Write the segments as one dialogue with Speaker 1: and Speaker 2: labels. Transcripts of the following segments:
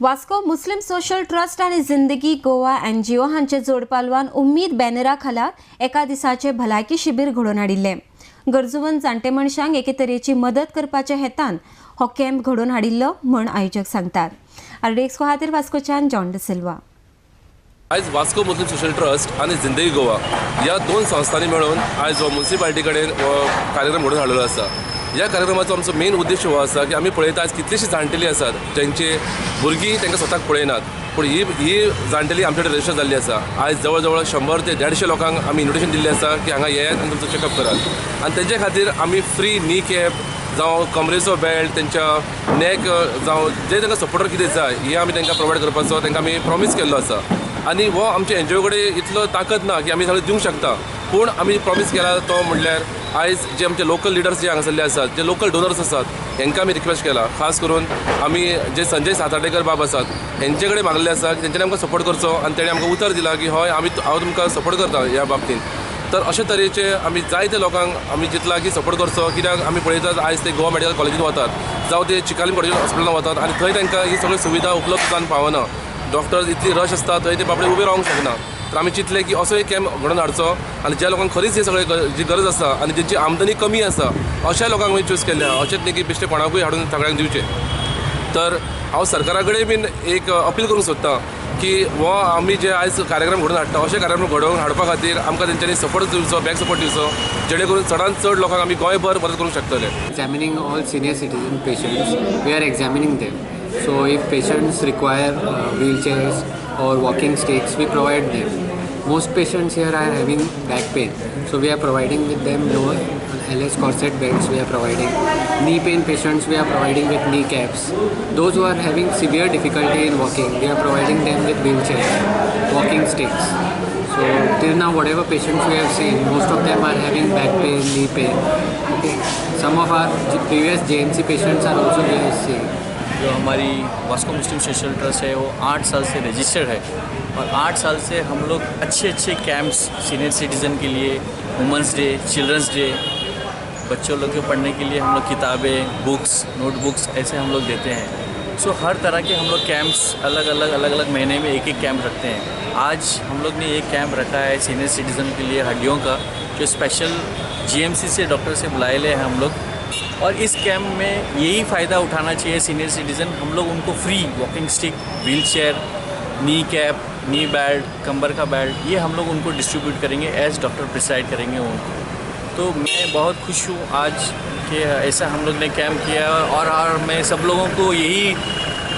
Speaker 1: वास्को मुस्लिम social trust आनी जिंदगी Goa NGO हांचे जोडपालवान उम्मीद बॅनरा खाला एका दिसाचे भलायकी शिबीर घडोवन हाडिल्लें. गरजूवन जाणटे मनशांक एके तरेची मदत करपाच्या हेतान हो कॅम्प घडोवन हाडिल्लो म्हण आयोजक सांगतात. आरडीएक्स खातीर वास्कोच्यान जॉन डिसिल्वा.
Speaker 2: आयज वास्को मुस्लीम सोशल ट्रस्ट आनी जिंदगी गोवा ह्या दोन संस्थांनी मेळून आयज हो मुन्सिपालिटी कडेन हो कार्यक्रम घडोवन हाडलेलो आसा. ह्या कार्यक्रमाचो आमचो मेन उद्देश हो आसा की आमी पळयता आयज कितलीशीं जाणटेलीं आसात जांची भुरगीं तांकां स्वताक पळयनात, पूण ही ही जाणटेली आमचे कडेन रजिस्टर जाल्ली आसा. आयज जवळ जवळ 100 ते 150 लोकांक आमी इन्विटेशन दिल्लें आसा की हांगा येयात आनी तुमचो चॅकअप करात आनी तेंचे खातीर आमी फ्री नी कॅप जावं कमरेचो बेल्ट, तेंच्या नेक जावं जे तांकां सपोर्टर कितें जाय हे आमी तांकां प्रोवायड करपाचो तांकां आमी प्रॉमीस केल्लो आसा. आनी हो आमच्या एनजीओ कडेन इतलो ताकद ना की आमी सगळें दिवंक शकता, पूण आमी प्रॉमीस केला तो म्हणल्यार आयज जे आमचे लोकल लिडर्स जे हांगासरले आसात, जे लोकल डोनर्स आसात, हेंकां आमी रिक्वेस्ट केला. खास करून आमी जे संजय सातार्डेकर बाब आसात हेंचे कडेन मागलें आसा की तेंच्यांनी आमकां सपोर्ट करचो आनी तेणें आमकां उतर दिलां की हय आमी हांव तुमकां सपोर्ट करता ह्या बाबतींत. तर अशे तरेचे आमी जायते लोकांक आमी चिंतलां की सपोर्ट करचो, कित्याक आमी पळयतात आयज ते गोवा मेडिकल कॉलेजीन वतात जावं ते चिकालीम कॉलेजीन हॉस्पिटलान वतात आनी थंय तांकां ही सगळी सुविधा उपलब्ध जावन पावना. डॉक्टर्स इतली रश आसता थंय ते बाबडे उबे रावंक शकना. तर आमी चिंतलें की असो एक कॅम्प घडोवन हाडचो आनी ज्या लोकांक खरीच हे सगळे जी गरज आसा आनी जेंची आमदनी कमी आसा अशा लोकांक आमी चूज केल्लें आहा. अशेंच न्ही की बेश्टे कोणाकूय हाडून सगळ्यांक दिवचें. तर हांव सरकारा कडेन बीन एक अपील करूंक सोदतां की हो आमी जे आयज कार्यक्रम घडोवन हाडटा अशे कार्यक्रम घडोवन हाडपा खातीर आमकां तेंच्यांनी सपोर्ट दिवचो, बॅक सपोर्ट दिवचो, जेणे करून चडांत चड लोकांक आमी गोंयभर मदत करूंक शकतले.
Speaker 3: Examining all senior citizen patients, we are examining them. So if patients require wheelchairs or walking sticks, we provide them. Most patients here are having back pain, so we are providing with them lower LS corset belts. We are providing knee pain patients, we are providing with knee caps. Those who are having severe difficulty in walking, we are providing them with wheelchairs, walking sticks. So till now, whatever patients we have seen, most of them are having back pain, knee pain. Okay. Some of our previous JMC patients are also we are seeing.
Speaker 4: जो हमारी वास्को मुस्लिम social trust है वो 8 साल से registered है और 8 साल से हम लोग अच्छे अच्छे camps senior citizen K लिए, women's day, children's day, बच्चों लोग K पढ़ने के लिए हम लोग किताबें, बुक्स, नोटबुक्स ऐसे हम लोग देते हैं. सो हर तरह के हम लोग कैंप्स अलग अलग अलग अलग महीने में एक एक कैंप रखते हैं. आज हम लोग ने एक कैंप रखा है सीनियर सिटीज़न के लिए हड्डियों का, जो स्पेशल जीएमसी से डॉक्टर से बुलाए ले हैं हम लोग. और इस कैंप में यही फ़ायदा उठाना चाहिए सीनियर सिटीज़न, हम लोग उनको free walking stick, wheel chair, knee cap, knee belt, कमर का बेल्ट, ये हम लोग उनको डिस्ट्रीब्यूट करेंगे एज डॉक्टर प्रिसाइड करेंगे उनको. तो मैं बहुत खुश हूँ आज कि ऐसा हम लोग ने कैंप किया और मैं सब लोगों को यही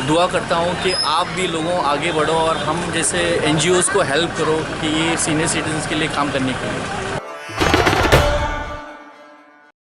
Speaker 4: दुआ करता हूँ कि आप भी लोगों आगे बढ़ो और हम जैसे एनजीओज़ को हेल्प करो कि ये सीनियर सिटीजन्स के लिए काम करने के लिए.